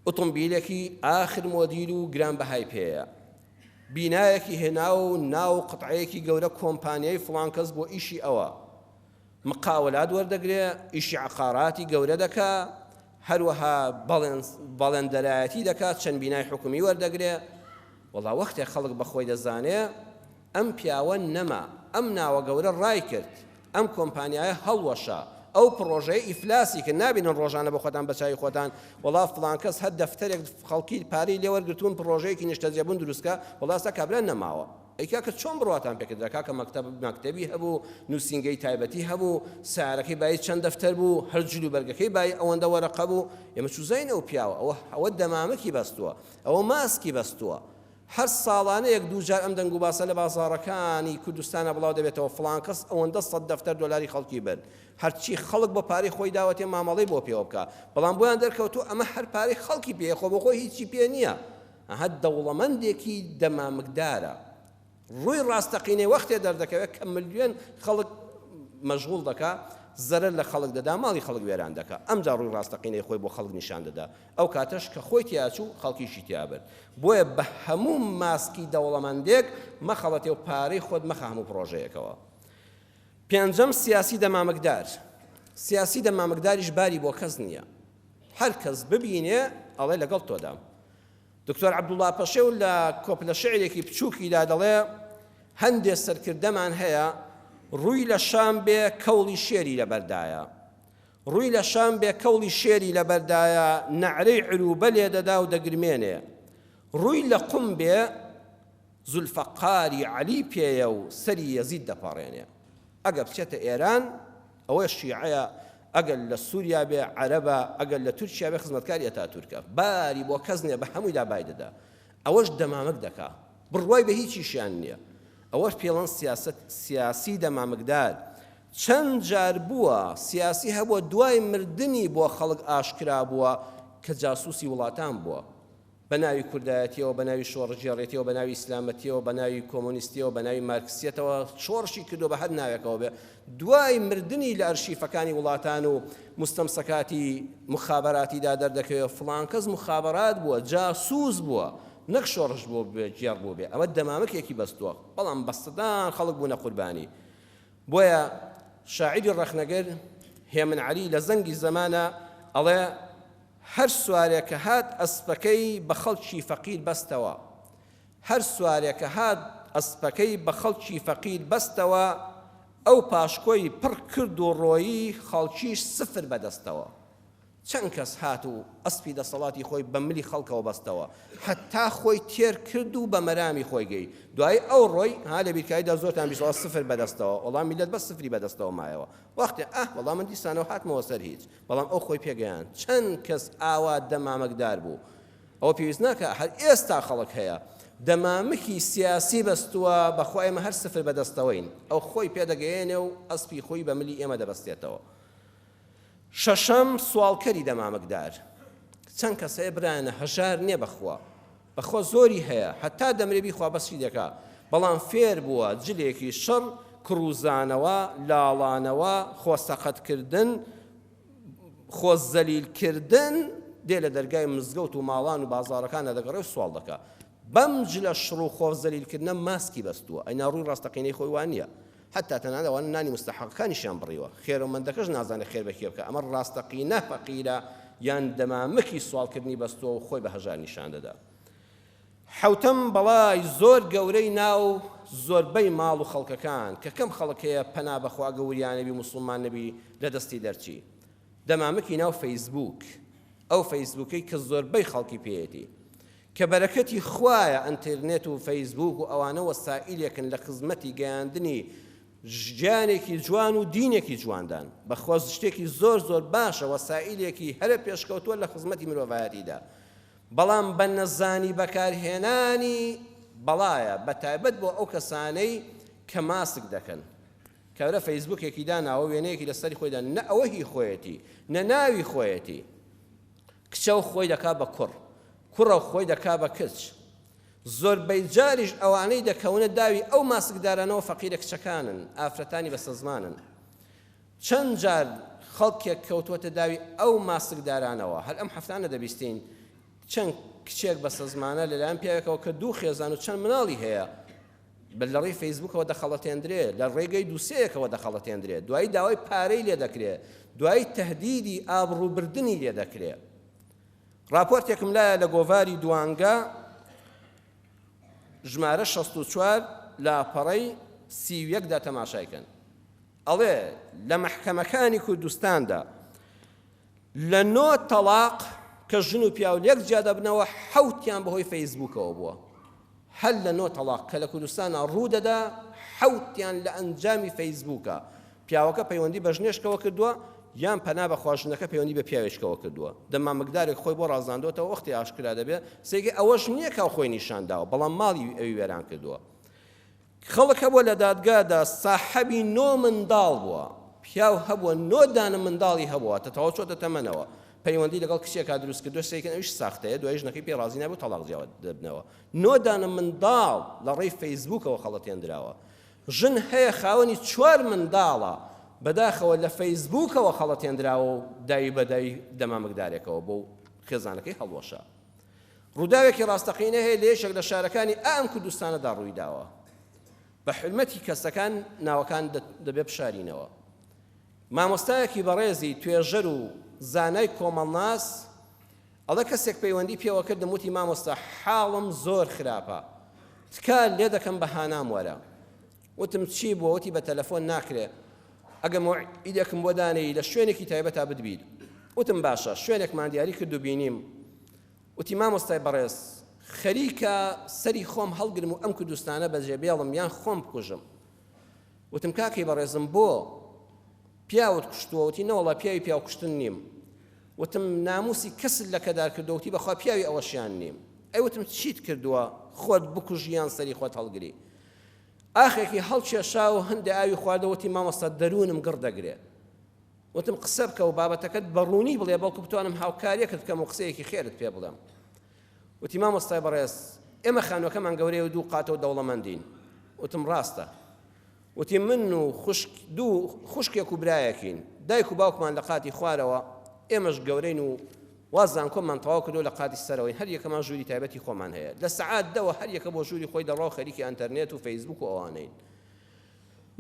ئۆتۆمبیلێکی ئاخر مۆدیل و گرانبەهای پێیە. بینایەکی هێناوە و ناو قەتعەیەکی گەورە کۆمپانیای فڵان کەس بۆ ئیشی ئەوە. مقاولات وەردەگرێ، ئیشی عەقاراتی گەورە دەکا، هەروەها بەڵێندەرایەتی دەکا، چەند بینای حکومی وەردەگرێ. وەڵا وەختێ خەڵک بە خۆی دەزانێ ئەم پیاوە نەما، ئەم ناوە گەورە ڕایکرد، ئەم کۆمپانیایە هەڵوەشا، ئەو پڕۆژەیە ئیفلاسی کرد، نابینن ڕۆژانە بە خۆتان بە چاوی خۆتان وەڵا فڵان کەس هەر دەفتەرێک خەڵکی پارەی لێ وەرگرتوون پڕۆژەیەکی نیشتەجێبوون دروست کا، وەڵا ئێستا کابرا نەماوە. ئەی کاکە چۆن بڕواتان پێکردرا کاکە مەکتەب مەکتەبی هەبوو نووسینگەی تایبەتی هەبوو سارەکەی بایی چەند دەفتەر بوو هەر جل و بەرگەکەی بایی ئەوەندە وەرەقە بوو ئێمە چوزین ئەو پیاوە ئەوە ئەوە دەمامکی بەستووە ئەوە ماسکی بەستووە هەر ساڵانە یەک دوو جار ئەم دەنگ و باسە لە بازاڕەکانی کوردستانە بڵاو دەبێتەوە فڵان کەس ئەوەندە سەد دەفتەر دۆلاری خەڵکی برد هەرچی خەڵک بە پارەی خۆی داوەتێ مامەڵەی بۆ پێوە بکە بەڵام بۆیان دەرکەوتووە ئەمە هەر پارەی خەڵکی پێیە خۆ بۆ خۆی هیچی پێ نییە ئەها دەوڵەمەندێکی دەمامکدارە ڕووی ڕاستەقینەی وەختێ دەردەکەوێت کە ملیۆن خەڵک مەشغوڵ دەکا زەرەر لە خەڵک دەدا ماڵی خەڵک وێران دەکا ئەمجا ڕووی ڕاستەقینەی خۆی بۆ خەڵک نیشان دەدا ئەو کاتەش کە خۆی تیاچوو خەڵکیشی تیابرد بۆیە بە هەموو ماسکی دەوڵەمەندێک مەخەڵەتێ و پارەی خۆت مەخە هەموو پڕۆژەیەکەوە پێنجەم سیاسی دەمامکدار سیاسی دەمامکداریش باری بۆ کەس نییە هەر کەس ببینێ ئەڵێ لەگەڵ تۆدام. دکتۆر عەبدوڵا پەشێو لە کۆپلە شیعرێکی بچووکیدا دەڵێ هەندێ سەرکردەمان هەیە ڕووی لە شام بێ کەوڵی شێری لەبەردایە ڕووی لە شام بێ کەوڵی شێری لەبەردایە نەعرەی عروبە لێ دەدا و دەگرمێنێ ڕووی لە قوم بێ زولفەقاری عەلی پێیە و سەری یەزید دەپەڕێنێ. ئەگەر بچێتە ئێران ئەوە شیعەیە، ئەگەر لە سوریا بێ عەرەبە، ئەگەر لە تورکیا بێ خزمەتکاری ئەتاتورکە. باری بۆ کەس نیە بە هەموویدا بای دەدا. ئەوەش دەمامک دەکا. بڕوای بە هیچیشیان نیە. ئەوەش پێڵەن سیاسەت سیاسی دەمامکدار. چەند جار بووە سیاسی هەبووە دوای مردنی بۆ خەڵک ئاشکرا بووە کە جاسوسی وڵاتان بووە. بە ناوی کوردایەتیەوە، بە ناوی شۆڕشگێڕێتیەوە، بە ناوی ئیسلامەتیەوە، بە ناوی کۆمۆنیستیەوە، بە ناوی مارکسیەتەوە شۆڕشی کردووە بە هەر ناوێکەوە بێ، دوای مردنی لە ئەرشیفەکانی وڵاتان و موستەمسەکاتی موخابەراتیدا دەردەکەوێ فڵان کەس موخابەرات بووە، جاسوس بووە، نەک شۆڕش بۆ گێڕ بووبێ، ئەمە دەمامکێکی بەستووە، بەڵام بە سەدان خەڵک بوونە قوربانی. بۆیە شاعیری ڕەخنەگر هێمن عەلی لە زەنگی زەمانە ئەڵێ، هەر سوارێ کە هات ئەسپەکەی بە خەڵکی فەقیر بەستەوە هەر سوارێ کە هات ئەسپەکەی بە خەڵکی فەقیر بەستەوە ئەو پاشکۆی پڕ کرد و ڕۆیی خەڵکیش سفر بە دەستەوە چەند کەس هات و ئەسپی دەسەڵاتی خۆی بە ملی خەڵکەوە بەستەوە هەتا خۆی تێر کرد و بە مەرامی خۆی گەی دوایی ئەو ڕۆی ها لە بیرکاریدا زۆرتان بیستەوە سفر بەدەستەوە وەڵا میللەت بەس سفری بەدەستەوە مایەوە وەختێ ئاه وەڵا من دیسانەوە هاتمەوە سەر هیچ بەڵام ئەو خۆی پێگەیاند. چەند کەس ئاوا دەمامکدار بوو. ئەوە پێویست ناکا هەر ئێستا خەڵک هەیە دەمامکی سیاسی بەستووە بەخوا ئێمە هەر سفر بەدەستەوەین ئەو خۆی پێدەگەیەنێ و ئەسپی خۆی بە ملی ئێمە دەبەستێتەوە. شەشەم، سواڵکەری دەمامکدار. چەند کەس هەیە برایانە هەژار نیە بەخوا بەخوا زۆری هەیە هەتا دەمرێ بیخوا بەسی دەکا بەڵام فێر بووە جلێکی شڕ کڕوزانەوە لاڵانەوە خۆ سەقەتکردن خۆ زەلیل کردن دێ لە دەرگای مزگەوت و ماڵان و بازاڕەکانە دەگەڕێ و سواڵ دەکا بەم جلە شڕ و خۆ زەلیل کردنە ماسکی بەستووە ئەینا ڕووی ڕاستەقینەی خۆی وا نییە حەتا تەنانەت ئەوانە نانی موستەحەقەکانیشیان بڕیوە، خێرەومەندەکەش نازانێت خێر بە کێ بکا، ئەمە ڕاستەقینە فەقیرە یان دەمامکی سواڵکردنی بەستووە و خۆی بە هەژار نیشان دەدا. حەوتەم، بەڵای زۆر گەورەی ناو زۆربەی ماڵ و خەڵکەکان کە کەم خەڵک هەیە پەنا بەخوا گە وریا نەبی موسڵمان نەبی لە دەستی دەرچی. دەمامکی ناو فەیسبووک، ئەو فەیسبووکەی کە زۆربەی خەڵکی پێیەتی. کە بەرەکەتی خوایە ئەنترنێت و فەیسبووک و ئەوانە وەسائیلێکن لە خزمەتی گەیاندنی ژیانێکی جوان و دینێکی جواندان بەخوا شتێکی زۆر زۆر باشە وەسائیلێکی هەرە پێشکەوتووە لە خزمەتی مرۆڤایەتیدا بەڵام بە نەزانی بەکارهێنانی بەڵایە بەتایبەت بۆ ئەو کەسانەی کە ماسک دەکەن کابرا فەیسبووکێکی داناوە وێنەیەکی لەسەری خۆیدا نە ئەوە هی خۆیەتی نە ناوی خۆیەتی کچە و خۆی دەکا بە کوڕ، کوڕە و خۆی دەکا بە کچ. زۆربەی جاریش ئەوانەی دەکەونە داوی ئەو ماسکدارانەوە فەقیرە کچەکانن، ئافرەتانی بەسەزمانن. چەند جار خەڵکێک کەوتووەتە داوی ئەو ماسکدارانەوە، هەر ئەم هەفتانە دەبیستین چەند کچێک بەسەزمانە لەلایەن پیاوێکەوە کە دوو خێزان و چەند مناڵی هەیە، بە لە ڕێی فەیسبووکەوە دەخەڵەتێندرێ، لە ڕێگەی دووسێیەکەوە دەخەڵەتێندرێ، دوایی داوای پارەی لێ دەکرێ، دوایی تەهدیدی ئابڕووبردنی لێ دەکرێ. ڕاپۆرتێکم لایە لە گۆڤاری دوانگە ژمارە 64 لاپەڕەی 31 دا تەماشای کەن. ئەڵێ لە مەحکەمەکانی کوردستاندا لە نۆ تەڵاق کە ژن و پیاو لێک جیا دەبنەوە حەوتیان بەهۆی فەیسبووکەوە بووە. هەر لە نۆ تەڵاق کە لە کوردستانا ڕوو دەدا حەوتیان لە ئەنجامی فەیسبووکە، پیاوەکە پەیوەندی بە ژنێشکەوە کردووە یان پەنا بەخوا ژنەکە پەیوەندی بە پیاوێشکەوە کردووە دەمامکدارێک خۆی بۆ ڕازاندۆتەوە وەختی ئاشکرا دەبێ سەیرکەی ئەوەش نییە کە خۆی نیشان داوە بەڵام ماڵی ئەوی وێران کردووە. خەڵک هەبووە لە دادگادا ساحەبی نۆ منداڵ بووە، پیاو هەبووە نۆ دانە منداڵی هەبووە تە تەواو چۆتە تەمەنەوە پەیوەندی لەگەڵ کچێکا دروست کردووە سەیرکەن ئەویش ساختەیە دوای ژنەکەی پێی ڕازی نابوو تەڵاق جیاوە دەبنەوە نۆ دانە منداڵ لە ڕێی فەیسبووکەوە خەڵەتێندراوە ژن هەیە خاوەنی چوار منداڵە بەداخەوە لە فەیسبووکەوە خەڵەتێندراوە و داوی بە داوی دەمامکدارێکەوە بۆ خێزانەکەی هەڵوەشا. ڕووداوێکی ڕاستەقینە هەیە لە یەکێک لە شارەکانی ئەم کوردستانەدا ڕوویداوە. بە حورمەتی کەسەکان ناوەکان دەبێ بشارینەوە. مامۆستایەکی بەڕێزی توێژەر و زانای کۆمەڵناس ئەڵێ کەسێک پەیوەندی پێوە کردم وتی مامۆستا حاڵم زۆر خراپە تکا لێ دەکەم بە هانام وەرە. وتم چی بووە وتی بە تەلەفۆن ناکرێ ئەگە مەوعیدێکم بۆ دانێی لە شوێنێکی تایبەتا بتبیت. وتم باشە شوێنێکمان دیاری کرد و بینیم. وتی مامۆستای بەڕێز خەریکە سەری خۆم هەڵگرم و ئەم کوردستانە بەجێ بێڵم یان خۆم بکوژم. وتم کاکەی بەڕێزم بۆ؟ پیاوت کوشتووە؟ وتی نەوەڵا پیاوی پیاو کوشتن نیم. وتم ناموسی کەست لەکەدار کردووە؟ وتی بەخوا پیاوی ئەوەشیان نیم. ئەی وتم چیت کردووە خۆت بکوژی یان سەری خۆت هەڵگری؟ ئاخێکی هەڵکێشا و هەندێ ئاوی خواردەوە وتی مامۆستا دەروونم گڕ دەگرێ. وتم قسە بکە و بابەتەکەت بە ڕوونی بڵێ بەڵکو بتوانم هاوکاریەکت بکەم و قسەیەکی خێرت پێ بڵێم. وتی مامۆستای بەڕێز ئێمە خانووەکەمان گەورەیە و دوو قاتە و دەوڵەمەندین. وتم ڕاستە. وتی من و خوشک دوو خوشکێک و برایەکین دایک و باوکمان لە قاتی خوارەوە ئێمەش گەورەین و وا زانکۆمان تەواو کردو لە قاتی سەرەوەین هەر یەکەمان ژووری تایبەتی خۆمان هەیە لە سەعات دەوە هەر یەکە بۆ ژووری خۆی دەڕوا و خەریکی ئەنتەرنێت و فەیسبوک و ئەوانەین.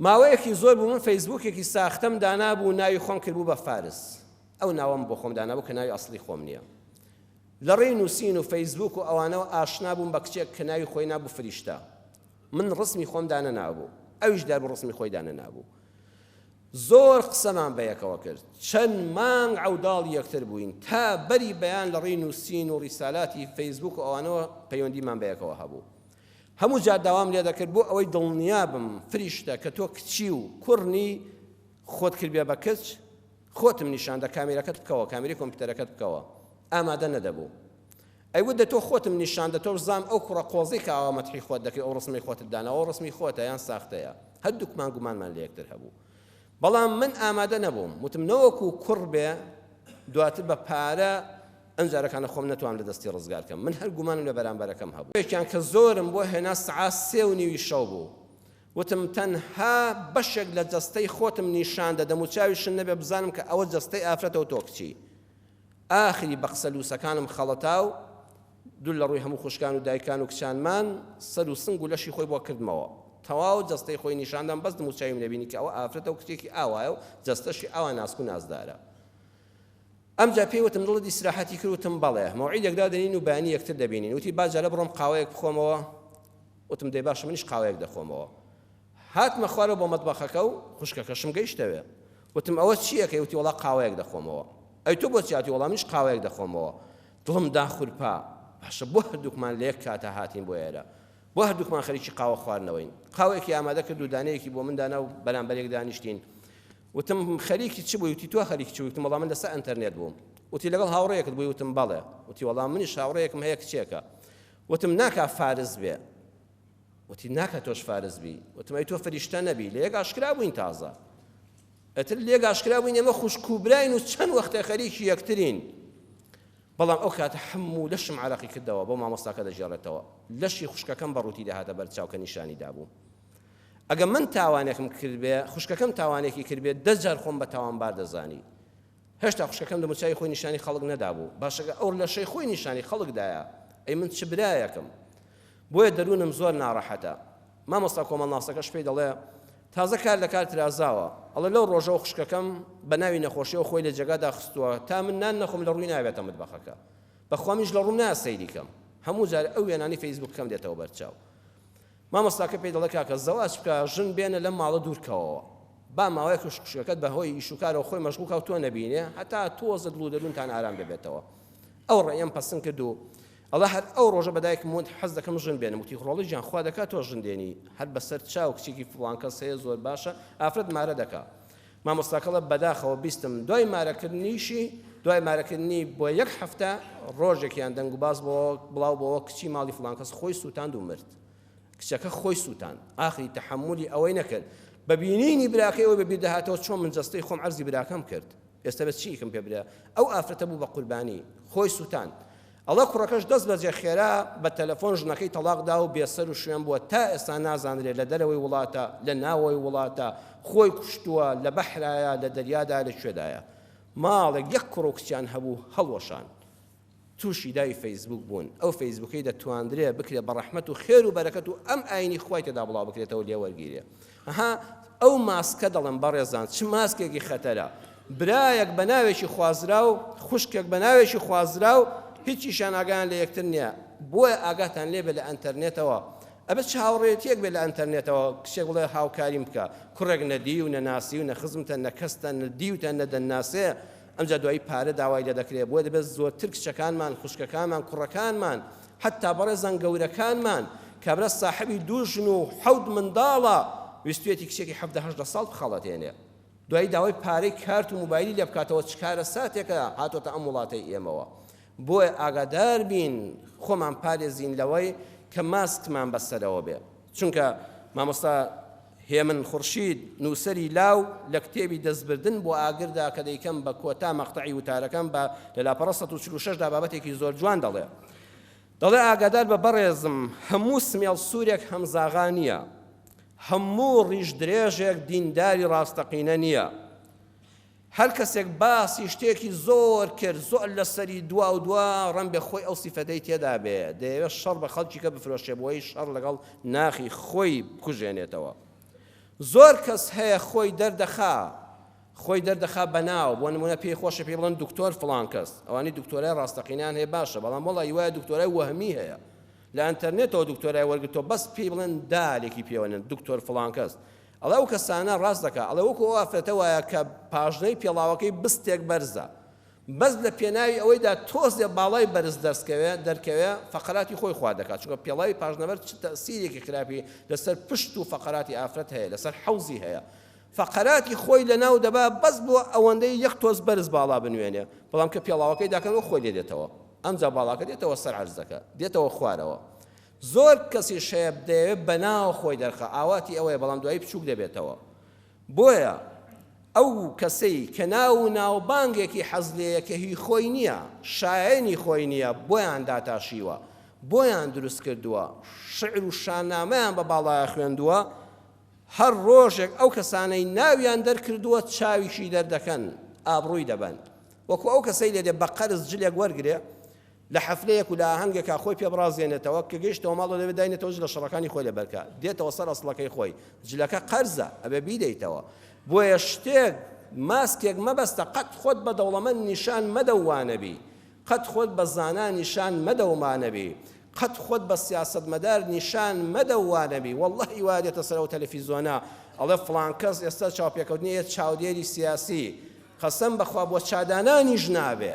ماوەیەکی زۆر بوو من فەیسبووکێکی ساختەم دانابوو ناوی خۆم کردبوو بە فارس ئەو ناوەم بۆ خۆم دانابوو کە ناوی ئەسڵی خۆم نییە لە ڕێی نووسین و فەیسبووک و ئەوانەوە ئاشنا بووم بە کچێک کە ناوی خۆی نابوو فریشتە من ڕسمی خۆم دانەنابوو ئەویش دار بوو ڕسمی خۆی دانەنابوو زۆر قسەمان بەیەکەوە کرد چەند مانگ عەوداڵی یەکتر بووین تا بەری بەیان لە ڕێی نووسین و ڕیسالاتی فەیسبووک و ئەوانەوە پەیوەندیمان بەیەکەوە هەبوو هەموو جار داوام لێ دەکرد بۆ ئەوەی دڵنیا بم فریشتە کە تۆ کچی و کوڕ نی خۆت کردبێ بە کچ خۆتم نیشان دە کامیرەکەت بکەوە کامیری کۆمپیوتەرەکەت بکەوە ئامادە نەدەبوو. ئەی وت دە تۆ خۆتم نیشان دە تۆش زام ئەو کوڕە قۆزەی کە ئاوا مەدحی خۆت دەکەی ئەو ڕسمەی خۆتت داناوە ئەو ڕسمی خۆتە یان ساختەیە؟ هەردووکمان گومانمان لە یەکتر هەبوو بەڵام من ئامادە نەبووم وتم نەوەکو کوڕ بێ دواتر بە پارە ئەم جارەکانە خۆم نەتوانم لە دەستی ڕزگار کەم من هەر گومانم لە بەرامبەرەکەم هەبوو یەکیان کە زۆرم بۆ هێنا سەعات سێ و نیوی شەو بوو وتم تەنها بەشێک لە جەستەی خۆتم نیشان دە دەموچاویشم نەبێ بزانم کە ئەوە جەستەی ئافرەتە و تۆ کچی ئاخری بە قسە لووسەکانم خەڵەتا و دوور لە ڕووی هەموو خوشکان و دایکان و کچانمان سەر و سنگ و لەشی خۆی بۆ کردمەوە. تەواو جەستەی خۆی نیشاندام بەس دموچاویم نەبینی کە ئەوە ئافرەتە و کچێکی ئاوایە و جەستەشی ئاوا ناسک و نازدارە. ئەمجا پێی وتم دڵت ئیسراحەتی کرد؟ وتم بەڵێ. مەوعیدێک دادەنین و بەیانی یەکتر دەبینین. وتی با جارە بڕۆم قاوەیەک بخۆمەوە. وتم دەی باشە منیش قاوەیەک دەخۆمەوە. هاتمە خوارەوە بۆ مەتبەخەکە و خوشکەکەشم گەیشتەوێ. وتم ئەوە چییەکەی؟ وتی وەڵا قاوەیەک دەخۆمەوە. ئەی تۆ بۆچی هاتی؟ وەڵا منیش قاوەیەک دەخۆمەوە. دڵم داخورپا. باشە بۆ هەردووکمان لە یەک کاتا هاتین بۆ ئێرە؟ بۆ هەردووکمان خەریکی قاوە خواردنەوەین؟ قاوەیەکی ئامادە کرد و دانەیەکی بۆ من دانا و بەرامبەر یەک دانیشتین. وتم خەریکی چ بووی؟ وتی تۆ خەریکی چ بووی؟ وتم وەڵا من لەسەر ئەنتەرنێت بووم. وتی لەگەڵ هاوڕێیەکت بووی؟ وتم بەڵێ. وتی وەڵا منیش هاوڕێیەکم هەیە کچێکە. وتم ناکا فارس بێ. وتی ناکا تۆش فارس بی. وتم ئەی تۆ فریشتە نەبی؟ لە یەک ئاشکرا بووین تازە. ئەتر لێک ئاشکرا بووین ئێمە خوشک و براین و چەند وەختە خەریکی یەکترین. بەڵام ئەو کاتە هەموو لەشم عەرەقی کردەوە بۆ مامۆستاکە دەگێڕێتەوە لەشی خوشکەکەم بە ڕووتی دەهاتە بەر چاو کە نیشانی دابوو. ئەگە من تاوانێکم کردبێ خوشکەکەم تاوانێکی کردبێ دە جار خۆم بە تاوانبار دەزانی. هێشتا خوشکەکەم دەموچاوی خۆی نیشانی خەڵک نەدابوو. باشەکە ئەو لەشەی خۆی نیشانی خەڵک دایە ئەی من چ برایەکم؟ بۆیە دەروونم زۆر ناڕەحەتە. مامۆستا کۆمەڵناسەکەش پێی دەڵێ، تازە کار لە کار ترازاوە. ئەڵێ لەو ڕۆژەوە خوشکەکەم بە ناوی نەخۆشیەوە خۆی لە جێگادا خستووە، تا من نان نەخۆم لە ڕووی نابێتە متبەخەکە. بەخوا منیش لە ڕووم نایە سەیری کەم. هەموو جارێ ئەو وێنانەی فەیسبووکەکەم دێتەوە بەرچاو. مامۆستاکە پێی دەڵێ کاکە زەواج بکە، ژن بێنە لەم ماڵە دوور کەوەوە. با ماوەیەکش خوشکەکەت بە هۆی ئیش و کارەوە خۆی مەشغوڵ کا و تۆ نەبینێ، هەتا تۆزە دڵ و دەروونتان ئارام دەبێتەوە. ئەو ڕێیەم پەسند کرد و ئەڵێ هەر ئەو ڕۆژە بە دایکم وت حەز دەکەم ژن بێنم، وتی ڕۆڵە گیان خوا دەکا تۆ ژن دێنی، هەر بەسەر چاو کچێکی فڵان کەس هەیە زۆر باشە، ئافرەت مارە دەکا. مامۆستاکە ئەڵێ بەداخەوە بیستم دوای مارەکردنیشی، دوای مارەکردنی بۆ یەک هەفتە ڕۆژێکیان دەنگوباس بۆ بڵاو بۆوە کچی ماڵی فڵان کەس خۆی سووتاند و مرد. کچەکە خۆی سووتاند، ئاخری تەحەمولی ئەوەی نەکرد، بە بینینی براکەی ئەوەی بە بیر دەهاتەوە چۆن من جەستەی خۆم عەرزی براکەم کرد. ئێستا بە چییکم پێ برێ ئەو ئافرەتە بوو بە قوربانی خۆی سوتاند ئەڵێ کوڕەکەش دەست بەجێ خێرا بە تەلەفۆن ژنەکەی تەڵاق دا و بێسەر و شوێن بووە تا ئێستا نازانرێ لە دەرەوەی وڵاتە لە ناوەوەی وڵاتە خۆی کوشتووە لە بەحرایە لە دەریادایە لە کوێدایە ماڵێک یەک کوڕ و کچیان هەبوو هەڵوەشان. توشی داوی فەیسبوک بوون ئەو فەیسبوکەی دەتواندرێ بکرێ بە ڕەحمەت و خێر و بەرەکەت و ئەم ئاینی خوای تێدا بڵاو بکرێتەوە لێ وەرگیرێ ها ئەو ماسکە دەڵێم بەڕێزان چ ماسکێکی خەتەرە برایەک بە ناوێکی خوازراو خوشکێک بە ناوێکی خوازراو هیچیشان ئاگایان لە یەکتر نییە بۆیە ئاگاتان لێ بێ لە ئەنتەرنێتەوە ئەبێ چ هاوڕێیەتیەک بێ لە ئەنتەرنێتەوە کچێک بڵێ هاوکاریم بکە کوڕێک نەدی و نەناسی و نە خزمتە نە کەستە نە دیوتە نە دەناسێ ئەمجا دوایی پارە داوای لێ دەکرێ بۆیە دەبێت زۆرتر کچەکانمان خوشکەکانمان کوڕەکانمان حەتا بەڕێزان گەورەکانمان کابرا ساحەبی دوو ژن و حەوت منداڵە ویستویەتی کچێکی 17 18 ساڵ بخەڵەتێنێ دوایی داوای پارەی کارت و موبایلی لێ بکاتەوە چ کارەساتێکە هاتۆتە ئەم وڵاتەی ئێمەوە بۆیە ئاگادار بین خۆمان پارێزین لەوەی کە ماسکمان بەسەرەوە بێ چونکە مامۆستا هێمن خورشید، نووسەری لاو، لە کتێبی دەستبردن بۆ ئاگردا کە دەیکەم بە کۆتا مەقتەعی وتارەکەم بە لە لاپەڕە 146 دا بابەتێکی زۆر جوان دەڵێ. دەڵێ ئاگادار بە بەڕێزم هەموو سمێڵ سوورێک هەمزاغا نییە. هەموو ڕیش درێژێک دینداری ڕاستەقینە نییە. هەر کەسێک باسی شتێکی زۆر کرد زۆر لەسەری دوا و دوا ڕەنبێ خۆی ئەو سیفەتەی تێدا بێ دەیەوێت شەڕ بە خەڵکی کە بفرۆشێ بۆی شەڕ لەگەڵ ناخی خۆی بکوژێنێتەوە زۆر کەس هەیە خۆی دەردەخا خۆی دەردەخا بەناو بۆ نمونە پێی خۆشە پێی بڵێن دکتۆر فڵان کەس ئەوانی دکتۆرای ڕاستەقینان هەیە باشە بەڵام وەڵا وایە دکتۆرای وەهمی هەیە لە ئەنتەرنێتەوە دکتۆرای وەرگرتووە بەس پێی بڵێن دالێکی پێوەنن دکتۆر فڵان کەس ئەڵێ ئەو کەسانە ڕاست دەکا ئەڵێ وەکو ئەو ئافرەتە وایە کە پاژنەی پێڵاوەکەی بستێک بەرزە بەس لە پێناوی ئەوەیدا تۆزێ باڵای بەرز دەستکەوێ دەرکەوێ فەقەراتی خۆی خوار دەکات چونکە پێڵاوی پاژنەبەر چ تەئسیرێکی خراپی لەسەر پشت و فەقەراتی ئافرەت هەیە لەسەر حەوزی هەیە فەقەراتی خۆی لەناو دەبا بەس بۆ ئەوەندەی یەک تۆز بەرز باڵا بنوێنێ بەڵام کە پێڵاوەکەی داکەنەوە خۆی لێ دێتەوە. ئەمجا باڵاکە دێتەوە سەر عەرزەکە، دێتەوە خوارەوە. زۆر کەسیش هەیە دەیەوێت بەناو خۆی دەرخا، ئاواتی ئەوەیە، بەڵام دوایی بچووک دەبێتەوە. بۆیە ئەو کەسەی کە ناو و ناوبانگێکی حەز لێیە کە هی خۆی نییە، شایەنی خۆی نییە، بۆیان داتاشیوە، بۆیان دروست کردووە، شیعر و شانامەیان بە باڵایا خوێندووە، هەر ڕۆژێک ئەو کەسانەی ناویان دەرکردووە چاویشی دەردەکەن، ئابڕووی دەبەن. وەکو ئەو کەسەی لێدێ بە قەرز جلێک وەرگرێ، لە حەفلەیەک و لە ئاهەنگێکا خۆی پێ بڕازێنێتەوە، کە گەیشتەوە ماڵەوە دەبێ داینێتەوە جلە شەڕەکانی خۆی لەبەر کا، دێتەوە سەر ئەسڵەکەی خۆی، جلەکە قەرزە، ئەبێ بیدەیتەوە. بۆیە شتێک، ماسکێک مەبەستە، قەت خۆت بە دەوڵەمەند نیشان مەدە و وانەبی، قەت خۆت بە زانا نیشان مەدە و مانەبی، قەت خۆت بە سیاسەتمەدار نیشان مەدە و وانەبی، وەڵڵەهی وا دێتە سەر ئەو تەلەفیزۆنە ئەڵێ فڵان کەس ئێستا چاوپێکەوتنی ئێ چاودێری سیاسی، قەسەم بەخوا بۆ چادانانیش نابێ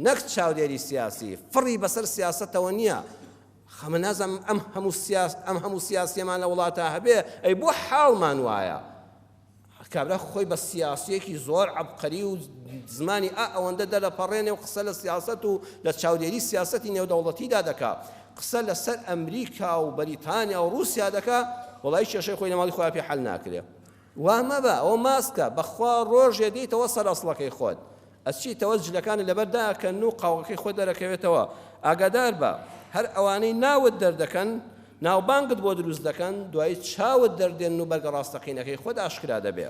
نەک چاودێری سیاسی، فڕی بەسەر سیاسەتەوە نییە، خە من نازانم ئەم هەموو سیاس ئەم هەموو سیاسیەمان لە وڵاتا هەبێ ئەی بۆ حاڵمان وایە؟ کابرا خۆی بە سیاسیەکی زۆر عەبقەری و زمانی ئا ئەوەندە دەرەپەڕێنێ و قسە لە سیاسەت و لە چاودێری سیاسەتی نێودەوڵەتیدا دەکا، قسە لەسەر ئەمریکا و بەریتانیا و ڕووسیا دەکا، وەڵایی کێشەی خۆی لە ماڵی خۆیا پێ حەل ناکرێ. وا مەبە، ئەوە ماسکە، بەخوا ڕۆژێ دێیتەوە سەر ئەسڵەکەی خۆت. ئەچیتەوە جلەکانت لەبەر داکەن و قاوغەکەی خۆت دەرەکەوێتەوە. ئاگادار بە، هەر ئەوانەی ناوت دەردەکەن، ناوبانگت بۆ دروست دەکەن، دوایی چاوت دەردێنن و بەرگە ڕاستەقینەکەی خۆت ئاشکرا دەبێ.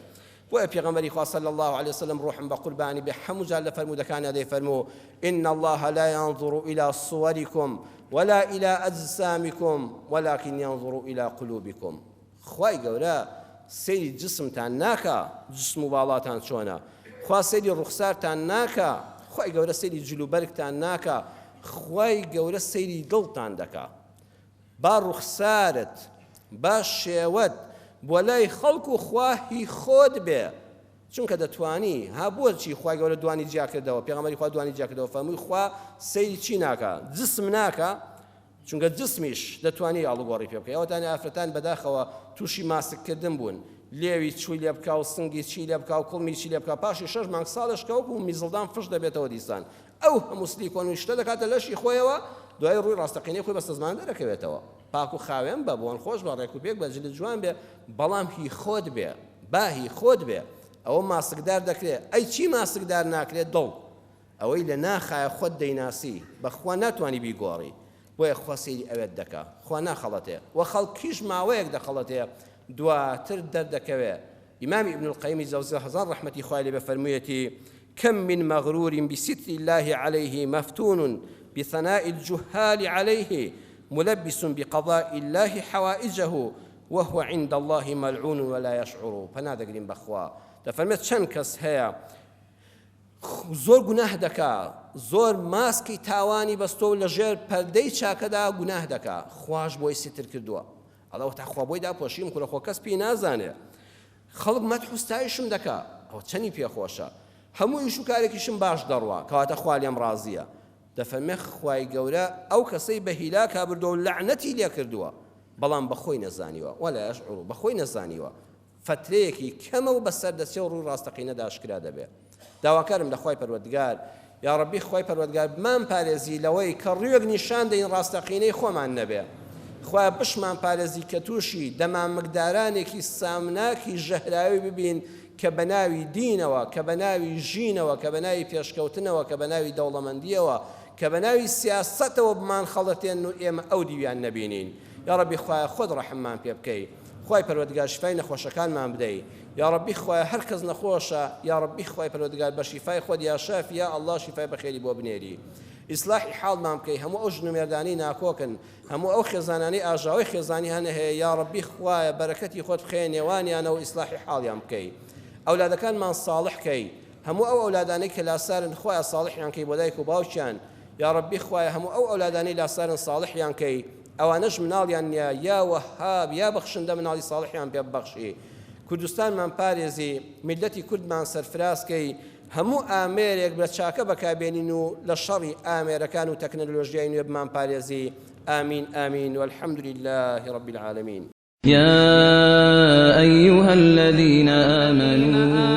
بۆیە پێغەمبەری خوا صلی اللە علیە وسلم ڕوحم بە قوربانی بێ هەموو جار لە فەرموودەکانیا دەیفەرموو، ان اللە لا ینظر الی صورکم ولا الی اجسامکم ولکن ینظر الی قلوبکم. خوای گەورە سەیری جسمتان ناکا جسم و باڵاتان چۆنە خوا سەیری ڕوخسارتان ناکا خوای گەورە سەیری جل و بەرگتان ناکا خوای گەورە سەیری دڵتان دەکا با ڕوخسارت با شێوەت بۆ لای خەڵک و خوا هی خۆت بێ چونکە دەتوانی ها بۆچی خوای گەورە دوانی جیا کردەوە پێغەمبەری خوا دوانی جیا کردەوە فەرمووی خوا سەیری چی ناکا جسم ناکا چونکە جسمیش دەتوانی ئاڵوگۆڕی پێ بکەی ئەوەتانی ئافرەتان بەداخەوە تووشی ماسک کردن بوون لێوی چوی لێ بکا و سنگی چی لێ بکا و کوڵمی چی لێ بکا پاشی شەش مانگ ساڵێش کە وەکو میزڵدان فش دەبێتەوە دیسان ئەو هەموو سلیکۆن و شتە دەکاتە لەشی خۆیەوە دوای ڕووی ڕاستەقینەی خۆی بەستەزمان دەرەکەوێتەوە پاک و خاوێن بە بۆن خۆش بە ڕێک و پێک بە جلت جوان بێ بەڵام هی خۆت بێ با هی خۆت بێ ئەوە ماسکدار دەکرێ ئەی چی ماسکدار ناکرێت دڵ ئەوەی لە ناخایە خۆت دەیناسی بەخوا ناتوانی بیگۆڕی بۆیە خوا سەیری ئەوێت دەکا خوا ناخەڵەتێ وە خەڵکیش ماوەیەک دەخەڵەتێ دواتر دەردەکەوێ ئیمامی ابن القیم جەوزی هەزار ڕەحمەتی خوای لێبێ فەرموویەتی کم من مغرور بستر الله عليه مفتون بثناء الجهال عليه ملبس بقضاء الله حوائجه وهو عند الله ملعون ولا يشعر پەنا دەگرین بەخوا دەفەرمێت چەند کەس هەیە زۆر گوناه دەکا زۆر ماسکی تاوانی بەستۆ و لەژێر پەردەی چاکەدا گوناه دەکا خواش بۆی ستر کردووە ئەڵێ وەتا خوا بۆی داپۆشیم کورە خۆ کەس پێی نازانێ خەڵک مەدح و ستایشم دەکا ئەوە چەنی پێخۆشە هەموو ئیش و کارێکیشم باش دەڕوا کەواتە خوا لێم ڕازیە دەفەرمێ خوای گەورە ئەو کەسەی بە هیلاکا بردووە و لەعنەتی لێکردووە بەڵام بەخۆی نەزانیوە ولا یشعر بەخۆی نەزانیوە فەترەیەکی کەمە و بەسەر دەچێ و ڕووی ڕاستەقینە داشکرا دەبێ. داواکارم لە خوای پەروەردگار یاڕەبی خوای پەروەردگار بمان پارێزی لەوەی کە ڕووێک نیشان دەین ڕاستەقینەی خۆمان نەبێ. خوایە بشمان پارێزی کە تووشی دەمامکدارانێکی سامناکی ژەهراوی ببین کە بە ناوی دینەوە، کە بە ناوی ژینەوە، کە بە ناوی پێشکەوتنەوە، کە بە ناوی دەوڵەمەندییەوە، کە بە ناوی سیاسەتەوە بمانخەڵەتێنن و ئێمە ئەو دیویان نەبینین. یاڕەبی خوایە خۆت ڕەحممان پێ بکەی. خوای پەروەردگار شفای نەخۆشەکانمان بدەی یاڕەبی خوایە هەر کەس نەخۆشە یاڕەبی خوای پەروەردگار بە شیفای خۆت یا شافی یا اللە شیفای بەخێری بۆ بنێری ئیسلاحی حاڵمان بکەی هەموو ئەو ژن و مێردانەی ناکۆکن هەموو ئەو خێزانانەی ئاژاوەی خێزانی هەنە هەیە یاڕەبی خوایە بەرەکەتی خۆت بخەیە نێوانیانەوە ئیسلاحی حاڵیان بکەی ئەولادەکانمان ساڵح کەی هەموو ئەو ئەولادانەی کە لاسارن خوایە ساڵحیان کەی بۆ دایک و باوکیان یاڕەبی خوایە هەموو ئەو ئەولادانەی لاسارن ساڵحیان کەی ئەوانەش مناڵیان نیە یا وەهاب یا بەخشندە مناڵی ساڵحیان پێ ببەخشی کوردستانمان پارێزی میللەتی کوردمان سەرفراز کەی هەموو ئامێرێک بە چاکە بەکاربێنین و لە شەڕی ئامێرەکان و تەکنەلۆژیای نوێ بمان پارێزی آمین آمین والحمد لله رب العالمین. يا أيها الذين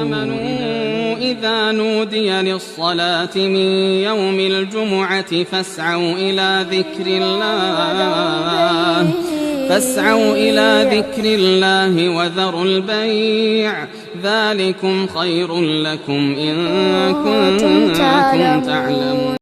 آمنوا إذا إذا نودي للصلاة من يوم الجمعة فاسعوا إلى ذكر الله فاسعوا إلى ذكر الله وذروا البيع ذلكم خير لكم إن كنتم كنتم تعلمون.